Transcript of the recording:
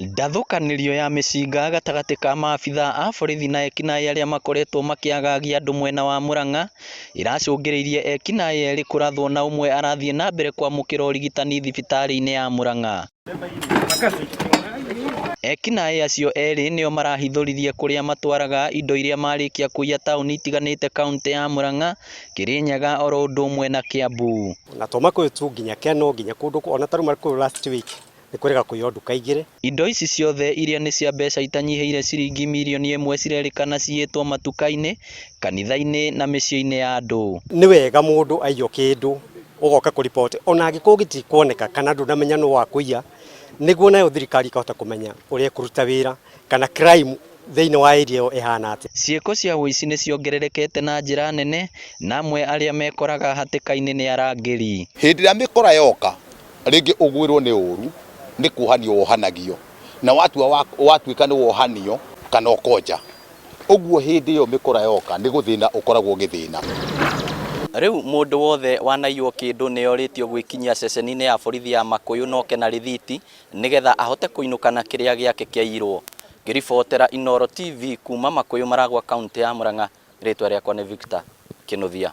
Ndathũkanĩrio ya mĩcinga gatagatĩ ka maabitha a borithi na ekinaĩ arĩa makoretwo makĩagagia andũ mwena wa Murang'a ĩracũngĩrĩirie ekinaĩ erĩ kũrathwo na ũmwe arathiĩ na mbere kwamũkĩra ũrigitani thibitarĩ-inĩ ya Murang'a. Ekinaĩ acio erĩ nĩo marahithũririe kũrĩa matwaraga indo iria marĩkia kũiya taũni itiganĩte kauntĩ ya Murang'a, Kirinyaga oro ũndũ ũmwe na Kiambu. Na to Makuyu tu nginya Keno nginya kũndũ ona ta rĩu Makuyu last week nĩ kwĩrĩga kũiywo nduka igĩrĩ. Indo ici ciothe iria nĩ cia mbeca itanyihĩire ciringi mirioni ĩmwe cirerĩkana ciyĩtwo matuka-inĩ, kanitha-inĩ na mĩciĩ-inĩ ya andũ. Nĩ wega mũndũ aiywo kĩndũ ũgoka kũ report ona angĩkorwo gĩtikuoneka kana ndũnamenya nũ wakũiya, nĩguo nayo thirikari ĩkahota kũmenya ũrĩa ĩkũruta wĩra kana crime thĩinĩ wa area ĩyo ĩhana atĩa. Ciĩko cia ũici nĩ ciongererekete na njĩra nene na amwe arĩa mekoraga hatĩka-inĩ nĩ arangĩri. Hĩndĩ ĩrĩa mĩkora yoka rĩngĩ ũgwĩrwo nĩ ũru nĩ kuohanio wohanagio na watua watuĩka nĩ wohanio kana ũkonja ũguo hĩndĩ ĩyo mĩkora yoka nĩ gũthĩna ũkoragwo ũgĩthĩna. Rĩu mũndũ wothe wanaiywo kĩndũ nĩ orĩtio gwĩkinyia ceceni-inĩ ya borithi ya Makuyu na oke na rĩthiti nĩgetha ahote kũinũka na kĩrĩa gĩake kĩaiyirwo. Ngĩribotera Inooro TV kuma Makuyu Maragwa kauntĩ ya Murang'a, rĩtwa rĩakwa nĩ Victor Kĩnuthia.